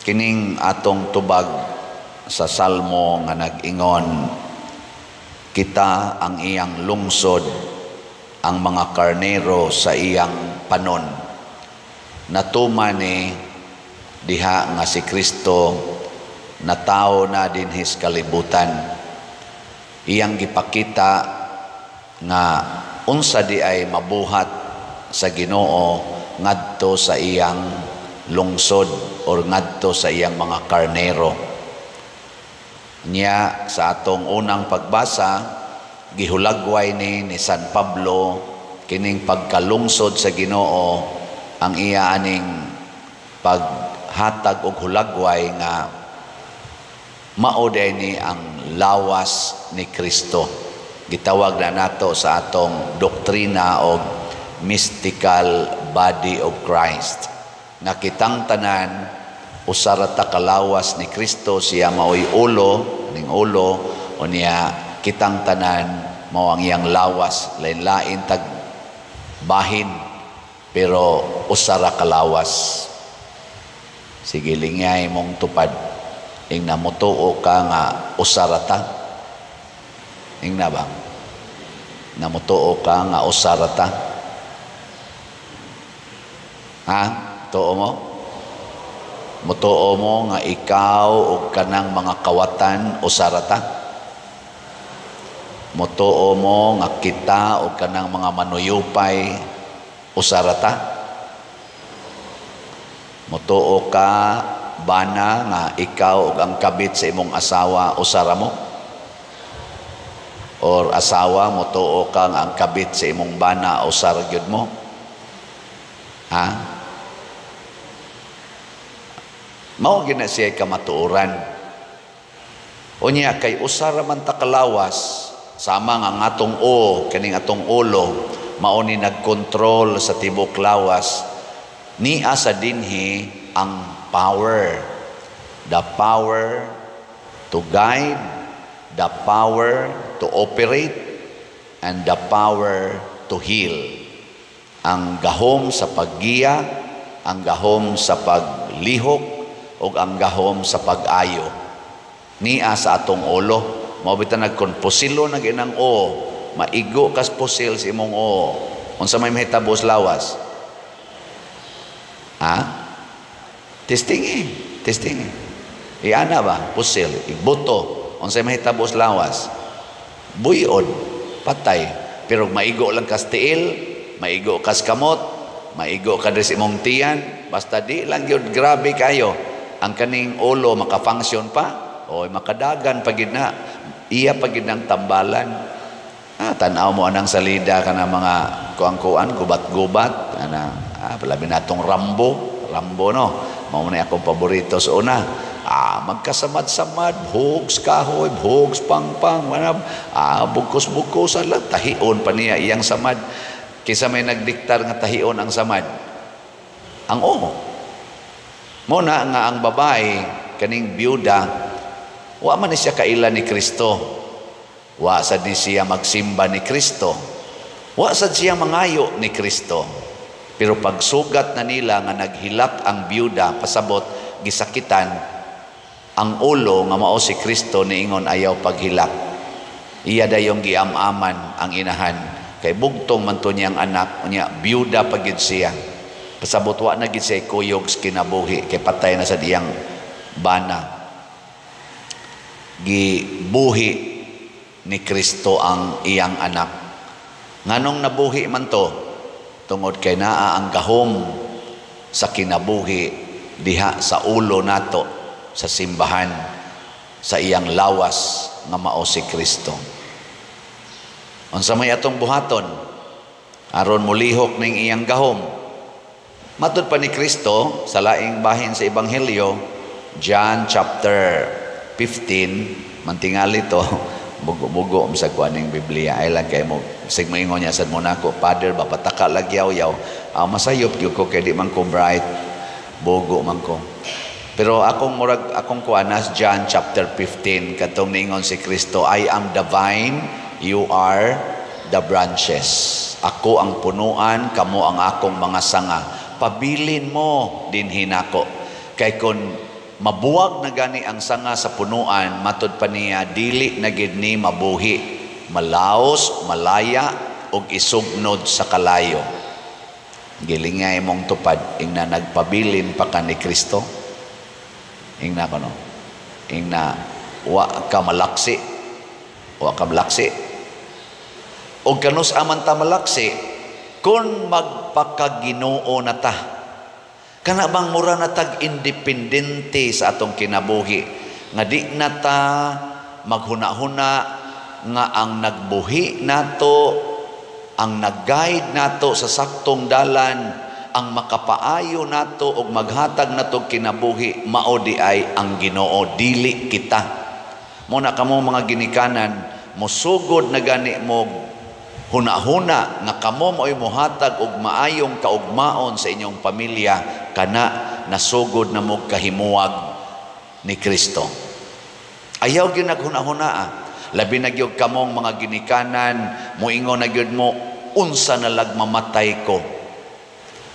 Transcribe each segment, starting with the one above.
Kining atong tubag sa Salmo nga nag-ingon, kita ang iyang lungsod, ang mga karnero sa iyang panon. Natuman ni diha nga si Kristo natawo na dinhi sa kalibutan. Iyang gipakita nga unsa di ay mabuhat sa Ginoo ngadto sa iyang lungsod or ngadto sa iyang mga karnero. Nya sa atong unang pagbasa, gihulagway ni San Pablo kining pagkalungsod sa Ginoo, ang iya aning paghatag og hulagway nga mao ni ang lawas ni Kristo. Gitawag na nato sa atong doktrina og mystical body of Christ. Nga kitang tanan usa ra ta kalawas ni Kristo, siya maoy ulo, ning ulo, unya kitang tanan mao ang iyang lawas, lain-lain tag bahin pero usa ra kalawas. Sige, lingay mong tupad. Ingna motuo ka nga usa ra ta? Ingna ba? Namutuo ka nga usa ra ta? Ha? Tuo mo? Mutuo mo nga ikaw ug kanang mga kawatan usa ra ta? Mutuo mo nga kita ug kanang mga manuyupay usa ra ta? Mutuo ka bana nga ikaw ug ang kabit sa imong asawa usa ra mo? Or asawa, mutuo ka nga ang kabit sa imong bana usa ra gyud mo? Ha? Mao gyud na siya kamatuoran. Unya kay usa ra man ta kalawas, sama nga ang atong o kaning atong ulo mao ni nagkontrol sa tibok lawas, niya sa dinhi ang power, the power to guide, the power to operate, and the power to heal. Ang gahom sa paggiya, ang gahom sa paglihok, ug ang gahom sa pag-ayo niya sa atong ulo. Mao bitaw nagkonpusilo na ginang o, maigo kas pusil sa imong o, unsa may mahitabo sa lawas? Ha? Testing testing. Iana ba pusil, igbuto, unsa may mahitabo sa lawas? Buyod, patay. Pero maigo lang kas tiil, maigo kas kamot, maigo ka sa imong tiyan, basta di lang gyud grabe kayo, ang kaning ulo maka-function pa o makadagan pa gid na, iya pa gid ng tambalan. Ah, tan-aw mo anang salida kana mga kuang-kuan, gubat-gubat ana, labi natong Rambo. Rambo, no? Mao na akong paborito sa una. Ah, magkasamad-samad, hugs kahoy, hugs pangpang, wala, bugkos-bugkosan lang, tahion pa niya iyang samad. Kisa may nagdiktar nga tahion ang samad? Ang oo. Mo na nga ang babae, kaning byuda, wa man ni siya kaila ni Kristo. Wa sad ni siya magsimba ni Kristo. Wa sad siya mangayo ni Kristo. Pero pagsugat na nila nga naghilak ang byuda, pasabot gisakitan ang ulo nga mao si Kristo, niingon, "Ayaw paghilak." Iya dayong giam-aman ang inahan. Kay bugtong man to niyang anak, unya byuda pa gyud siya. Pasabot wa na gyud siya kuyog sa kinabuhi kay patay na sa diyang bana. Gibuhi ni Kristo ang iyang anak. Nganong nabuhi man to? Tungod kay naa ang gahom sa kinabuhi diha sa ulo nato sa simbahan, sa iyang lawas nga mao si Kristo. Unsa may atong buhaton aron molihok ning iyang gahom? Matud pa ni Kristo sa laing bahin sa Ebanghelyo, John chapter 15, mantingali to, bugo-bugo sa kuaning Biblia ay lang kay mo sig moingon niya sad mo nako, "Father ba, pataka lagi yaw." Masayop gyud ko kay di man ko bright, bugo man ko. Pero akong murag akong kuanas John chapter 15, katong niingon si Kristo, "I am the vine, you are the branches." Ako ang punuan, kamo ang akong mga sanga. Pabilin mo dinhi nako. Kay kon Mabuwag na gani ang sanga sa punuan, matud pa niya, dili na gid ni mabuhi, malaos, malaya ug isugnod sa kalayo. Gilingay imong tupad, ingna nagpabilin pa ka ni Kristo. Ingna kono. Ingna wa ka malaksi. Wa ka malaksi. Og kanus aman ta malaksi kung magpakaginoo na ta. Kana bang mura na tag independente sa atong kinabuhi nga di na ta maghuna-huna nga ang nagbuhi nato, ang nag-guide nato sa saktong dalan, ang makapaayo nato og maghatag nato kinabuhi, mao di ay ang Ginoo, dili kita. Mo na kamo mga ginikanan, mosugod na gani mo huna-huna nga kamo mao'y mohatag og maayong kaugmaon sa inyong pamilya, kana nasugod na mo kahimuwag ni Kristo. Ayaw gyud naghuna-huna. Labi na gyud kamong mga ginikanan, moingon na gyud mo, unsa na lag mamatay ko.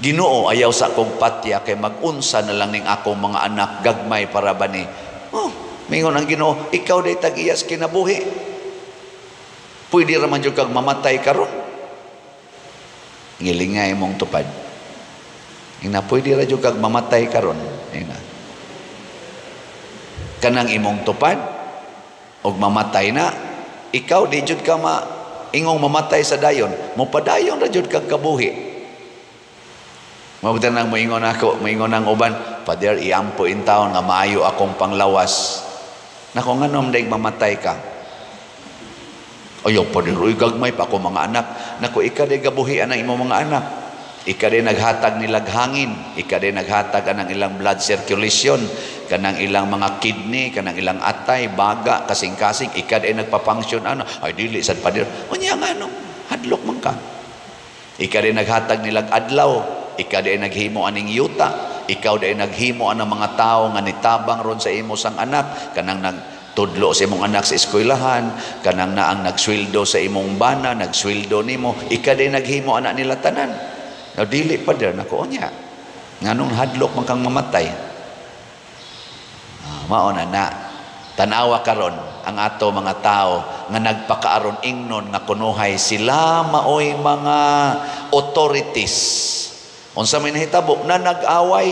Ginoo, ayaw sa akong patya kay magunsa na lang ning akong mga anak, gagmay para ba ni. Oh, mingon ang Ginoo, ikaw day tag-iyas kinabuhi. Pwede ra man jud kag mamatay karon. Ngilingay mong tupad. Ina, pwede ra jud kag mamatay karon. Ina. Kanang imong tupad og mamatay na, ikaw di jud ka ma ingong mamatay sa dayon, mopadayon ra jud kag kabuhi. Mabutan nang moingon ako, moingon ang uban, "Father, iampo in taon nga maayo akong panglawas." Nako, nganom daig mamatay ka? "Ayaw, Father, uy, gagmay pa ako mga anak." Nako, ika day gabuhi ang imong mga anak. Ika day naghatag nilag hangin, ika day naghatag anang ilang blood circulation, kanang ilang mga kidney, kanang ilang atay, baga, kasing-kasing, ika day nagpa-function ano. "Ay dili sad, Father." Unya nga no, hadlok man ka. Ika day naghatag nilag adlaw, ika day naghimo aning yuta, ikaw day naghimo anang mga tao nga nitabang ron sa imo sang anak, kanang nagtudlo sa imong anak sa eskwelahan, kanang naang nagsweldo sa imong bana, nagsweldo nimo, ika day naghimo anak nila tanan. No, dili pa der, nako unya. Nganong hadlok man kang mamatay? Ah, mao na na. Tanawa karon ang ato mga tao nga nagpakaaron ingnon nga kunuhay sila maoy mga authorities. Unsa may nahitabo na nag-away?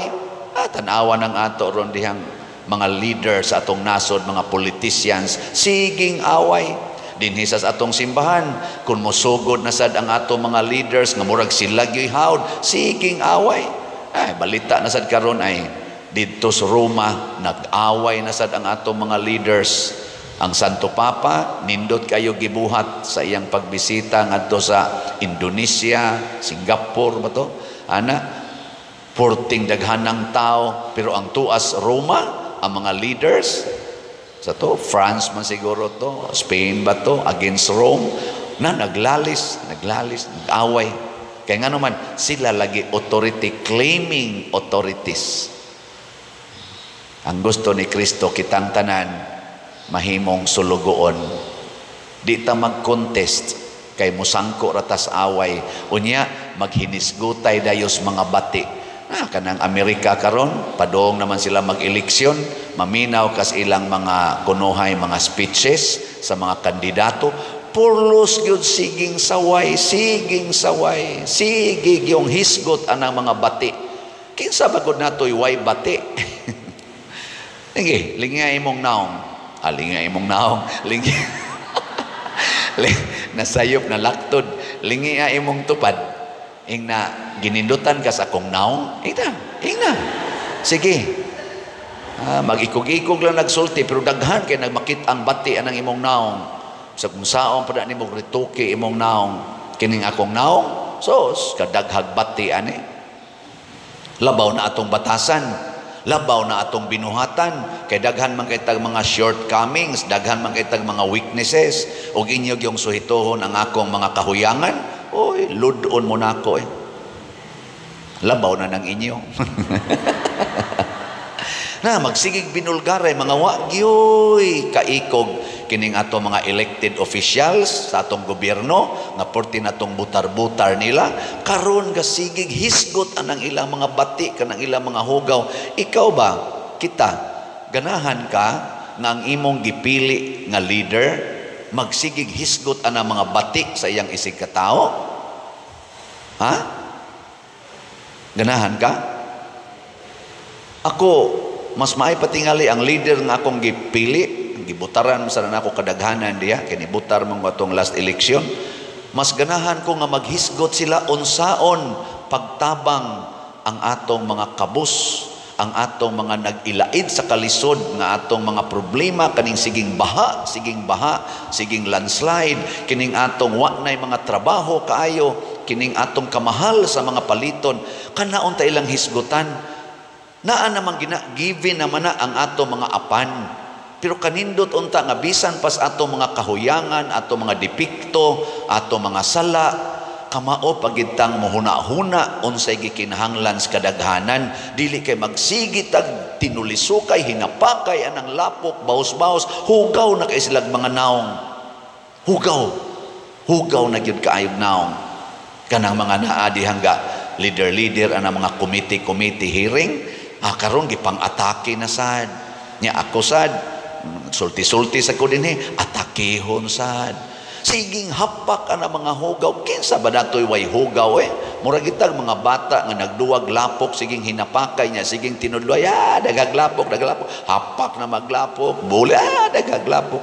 Ah, tanawa ng ato ron dihang mga leaders sa atong nasod, mga politicians, siging away. Dinhi sa atong simbahan, kung mosugod na sad ang ato mga leaders nga murag sila gyoy hawd, siging away. Ay, balita na sad karon ay didto sa Roma, nag-away na sad ang ato mga leaders. Ang Santo Papa, nindot kayo gibuhat sa iyang pagbisita ngadto sa Indonesia, Singapore ba to? Ana, porting daghanang tao, pero ang tuas Roma, ang mga leaders, sa to, France man siguro to, Spain ba to, against Rome, na naglalis, naglalis, nag-away. Kaya nga naman, sila lagi authority, claiming authorities. Ang gusto ni Kristo, kitang tanan, mahimong sulugoon. Di ta mag-contest, kay musangko ratas away. Unya, maghinisgutay dayos mga bati. Ah, kanang Amerika karon, padong naman sila mag-eleksyon, maminaw kas ilang mga kunuhay, mga speeches sa mga kandidato, purlos gyud siging saway, siging saway, sige yung hisgot anang mga bati. Kinsa ba gud natoy way bati? Sige, lingay imong naong. Ah, lingay imong naong. Lingi. Nasayop na laktod. Lingi imong tupad. Ingna ginindutan ka sa akong naong. Ingna, ingna. Sige. Ah, mag-ikog-ikog lang nagsulti pero daghan kay nagmakit ang bati anang imong naong. Sa kung saon pa na nimo rituki imong naong, kining akong naong, sos kadaghag bati ani. Labaw na atong batasan, labaw na atong binuhatan, kay daghan man kay tag mga shortcomings, daghan man kay tag mga weaknesses, ug inyo gyung suhituhon ang akong mga kahuyangan, oy, ludon mo nako eh. Labaw na ng inyo. Na magsigig binulgaray mga wa gyoy kaikog kining ato mga elected officials sa atong gobyerno nga porti natong butar-butar nila karon gasigig hisgot anang ilang mga bati kanang ilang mga hugaw. Ikaw ba, kita Ganahan ka nga ang imong gipili nga leader magsigig hisgot ana mga batik sa iyang isig katao? Ha? Ganahan ka? Ako, mas maay patingali ang leader nga akong gipili, gibutaran sa nako kadaghanan diya, kini butar man atong last election. Mas ganahan ko nga maghisgot sila unsaon pagtabang ang atong mga kabus, ang atong mga nag-ilaid sa kalisod nga atong mga problema kaning siging baha, siging landslide, kining atong wa nay mga trabaho kaayo, kining atong kamahal sa mga paliton, kanaon ta ilang hisgutan. Naa namang gina given naman na ang atong mga apan. Pero kanindot unta nga bisan pas atong mga kahuyangan, atong mga depekto, atong mga sala, kamao pagitang mohuna-huna unsay gikinahanglan sa kadaghanan, dili kay magsigi tag tinulisukay, hinapakay anang lapok, baos-baos, hugaw na kay silag mga naong. Hugaw. Hugaw na gyud kaayog naong. Kanang mga naa dihangga leader-leader anang mga committee-committee hearing, karon gipang-atake na sad. Nya ako sad, sulti-sulti sa ko dinhi, atakehon sad. Siging hapak ana mga hugaw, kinsa ba natoy way hugaw eh? Mura gitag mga bata nga nagduwag lapok, siging hinapakay niya, siging tinudloy, dagaglapok, dagaglapok, hapak na maglapok, buli, dagaglapok.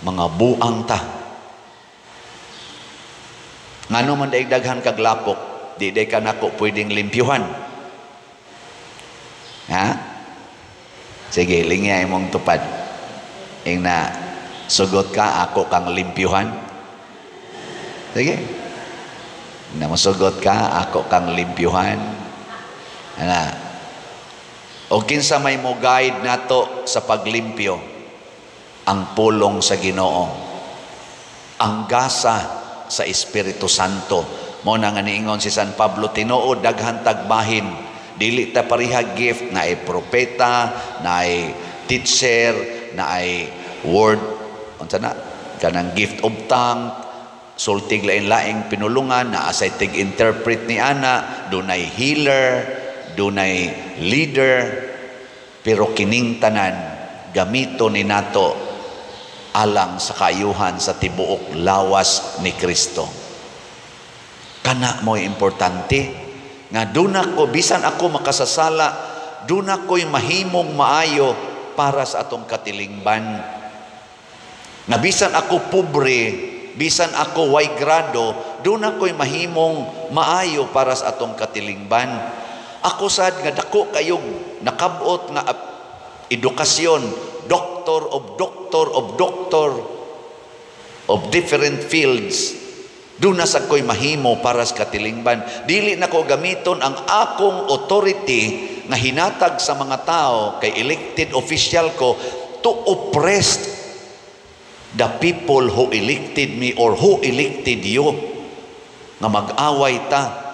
Mga buang ta. Ngano man daig daghan kag lapok, di day ka nako pwedeng limpyuhan. Ha? Sige, lingya imong tupad. Ing na sugot ka, ako kang limpyuhan. Sige. Na masugot ka, ako kang limpyuhan. Ana. O kinsa may mo guide nato sa paglimpyo? Ang pulong sa Ginoo. Ang gasa sa Espiritu Santo. Mo na nga niingon si San Pablo, tinuod daghan tagbahin. Dili ta pareha gift na ay propeta, na ay teacher, na ay word, unsa na, kanang gift of tongue, sultig lain-laing pinulungan, na asay tig-interpret ni ana, dunay healer, dunay leader, pero kining tanan gamito ni nato alang sa kaayuhan sa tibuok lawas ni Kristo. Kana mo'y importante nga duna ko, bisan ako makasasala, duna ko'y mahimong maayo para sa atong katilingban. Nga bisan ako pobre, bisan ako way grado, duna ko'y mahimong maayo para sa atong katilingban. Ako sad nga dako kayog nakabot nga edukasyon, doctor of doctor of doctor of different fields, doon na sa ko'y mahimo para sa katilingban. Dili na ko gamiton ang akong authority nga hinatag sa mga tao kay elected official ko to oppress the people who elected me or who elected you. Nga mag-away ta,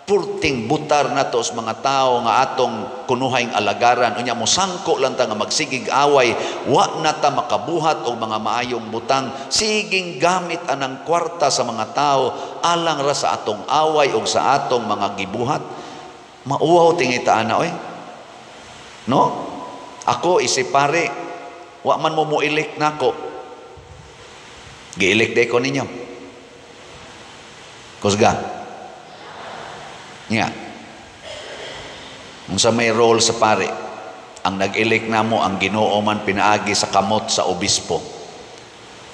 purting butar na to sa mga tao nga atong kunuhayng alagaran. Unya mo sangko lang ta nga magsigig away, wa na ta makabuhat og mga maayong butang. Siging gamit anang kwarta sa mga tao alang ra sa atong away og sa atong mga gibuhat. Mauwaw tingi ta ana oy. No? Ako isip pare, wa man mo mo-elect nako. Gi-elect day ko ninyo. Kusga. Nga. Unsa may role sa pare, ang nag-elect namo ang Ginoo man pinaagi sa kamot sa obispo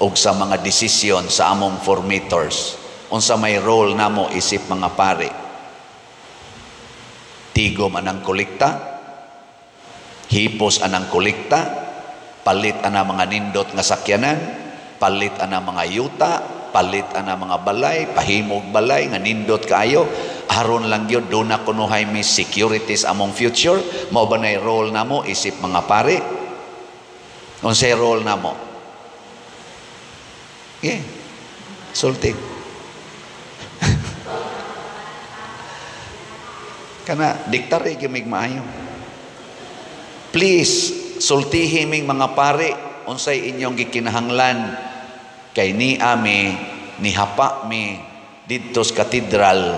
og sa mga desisyon sa among formators. Unsa may role namo isip mga pare? Tigom anang kolekta, hipos anang kolekta, palit anang mga nindot nga sakyanan, palit anang mga yuta, palit anang mga balay, pahimog balay nga nindot kaayo. Aron lang gyud do na kunuhay mi securities among future. Mao ba nay role namo isip mga pare? Unsay role namo? Yeah. Sulti. Kana diktare gyud mig maayo. Please sultihi ming mga pare unsay inyong gikinahanglan kay ni ami nihapa mi didto sa katedral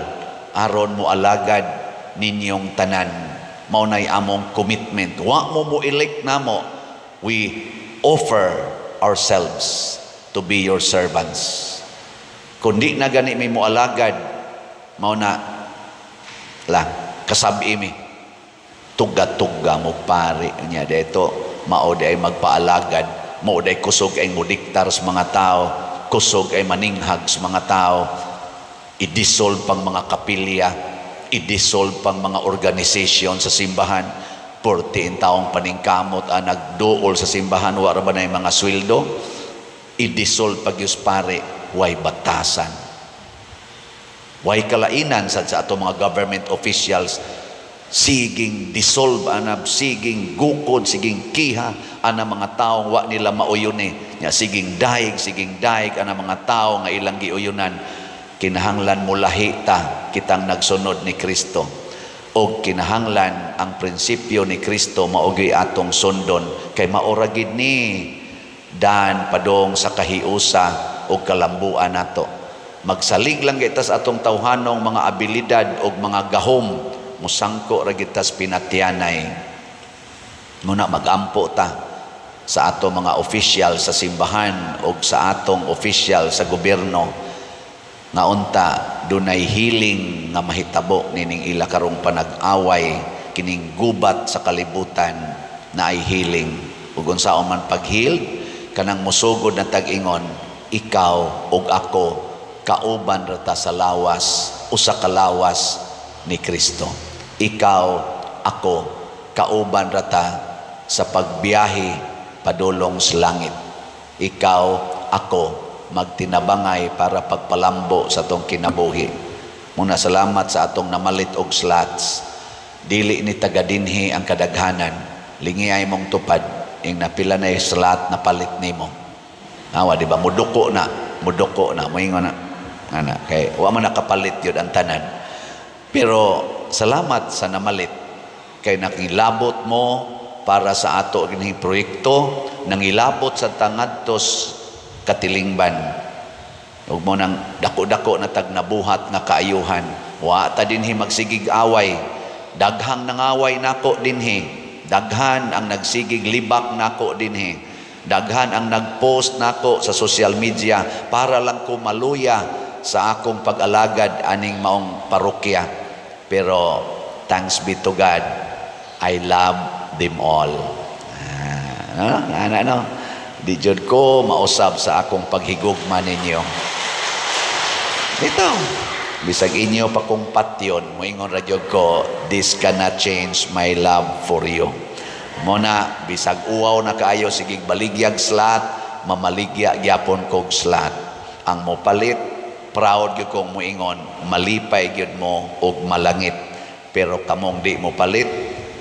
aron mo alagad ninyong tanan. Mao nay among commitment. Wa mo mo-elect namo, we offer ourselves to be your servants. Kung di na gani mi moalagad, mao na lang kasabi mi tugga-tugga mo pari niya dito, mao di ay magpaalagad, mao di ay kusog ay modiktar sa mga tao, kusog ay maninghag sa mga tao, i-dissolve pang mga kapilya, i-dissolve pang mga organization sa simbahan. 14 taong paningkamot ang nagduol sa simbahan, wa ra ba na mga sweldo? I-dissolve pag yus pare, way batasan, way kalainan sad sa ato mga government officials. Siging dissolve anab, siging gukod, siging kiha ana mga tawo wa nila mauyon eh nya, siging daig, siging daig ana mga tawo nga ilang giuyunan. Kinahanglan mulahi ta kitang nagsunod ni Kristo og kinahanglan ang prinsipyo ni Kristo mao atong sundon, kay mao ra gid ni dan padong sa kahiusa og kalambuan nato. Magsalig lang kita sa atong tawhanong mga abilidad og mga gahom, musangko ra kita sa pinatyanay. Muna magampo ta sa ato mga official sa simbahan o sa atong official sa gobyerno nga unta dunay healing nga mahitabo nining ila karong panag-away, kining gubat sa kalibutan na ay healing. Ug unsaon man pag-heal, kanang musugod na tag-ingon, ikaw ug ako kauban ra ta sa lawas, usa ka lawas ni Kristo. Ikaw, ako, kauban ra ta sa pagbiyahe padulong sa langit. Ikaw, ako, magtinabangay para pagpalambo sa atong kinabuhi. Muna salamat sa atong namalit og slots. Dili ni taga dinhi ang kadaghanan. Lingi ay mong tupad ing napila na yung slot na palit nimo. Awa, di ba? Muduko na, muduko na, moingon na. Ana, kay wa man nakapalit yun ang tanan. Pero salamat sa namalit kay nakilabot mo para sa ato kining proyekto, nangilabot sa tangadtos katilingban. Ug mo nang dako-dako na tag nabuhat nga kaayuhan. Wa ta dinhi magsigig away. Daghang nangaway nako dinhi. Daghan ang nagsigig libak nako dinhi. Daghan ang nagpost nako sa social media para lang ko maluya sa akong pag-alagad aning maong parokya. Pero thanks be to God, I love them all. Ah, ano, ano? Di jud ko mausab sa akong paghigugma ninyo. Dito, bisag inyo pa kong patyon, moingon ra jud ko, "This cannot change my love for you." Muna, bisag uwaw na kaayo, sigig baligyag slot, mamaligya gyapon kog slot. Ang mopalit, proud gyud kong moingon, malipay gyud mo og malangit. Pero kamong di mo palit,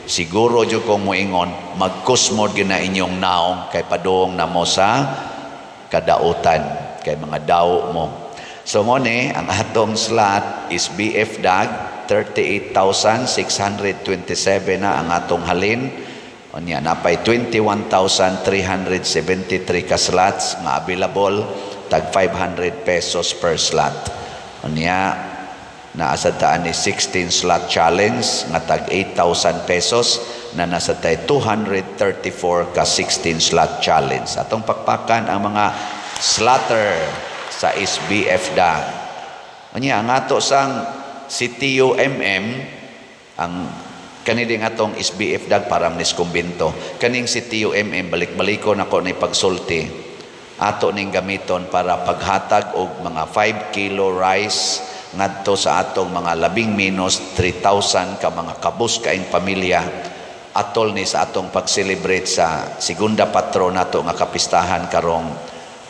siguro gyud kong moingon, magkusmod gyud na inyong naong kay padung na mo sa kadautan, kay mga daw mo. So mo ni, ang atong slot is BF DAG, 38,627 na ang atong halin. Unya napay 21,373 ka slots nga available, tag 500 pesos per slot. Unya naa sad ta ni 16 slot challenge nga tag 8,000 pesos na nasa tay 234 ka 16 slot challenge. Atong pakpakan ang mga slotter sa SBF DAG. Unya ang ato sang CTU-MM, ang kani ding atong SBF DAG para nis kumbento. Kaning CTU-MM, balik-baliko nako ni pagsulti. Ato ning gamiton para paghatag og mga 5 kilo rice ngadto sa atong mga labing minus 3,000 ka mga kabus kaing pamilya atol ni sa atong pag-celebrate sa segunda patro nato nga kapistahan karong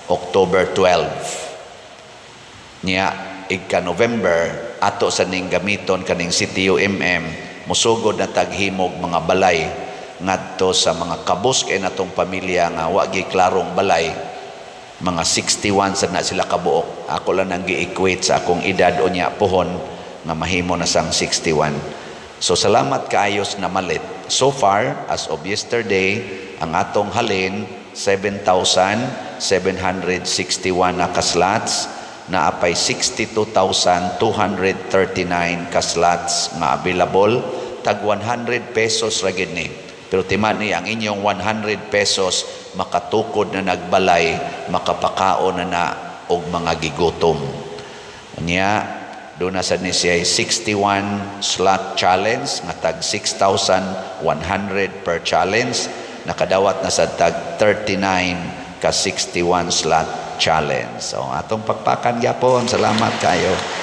October 12. Niya igka November ato sa ning gamiton kaning CTU-MM, musugod na taghimog mga balay ngadto sa mga kabus kay natong pamilya nga wa gi klarong balay. Mga 61 sad na sila kabuok. Ako lang ang gi-equate sa akong edad unya pohon nga mahimo na sang 61. So salamat kaayos na malit. So far as of yesterday, ang atong halin 7,761 na ka-slots, naapay 62,239 ka-slots nga available, Tag 100 pesos ra gid ni. Pero timan-i, ang inyong 100 pesos makatukod na nag balay, makapakaon na na og mga gigutom. Unya, doon na sad ni siya 61 slot challenge nga tag 6,100 per challenge. Nakadawat na sa tag 39 ka 61 slot challenge. So atong pakpakan gyapon. Salamat kayo.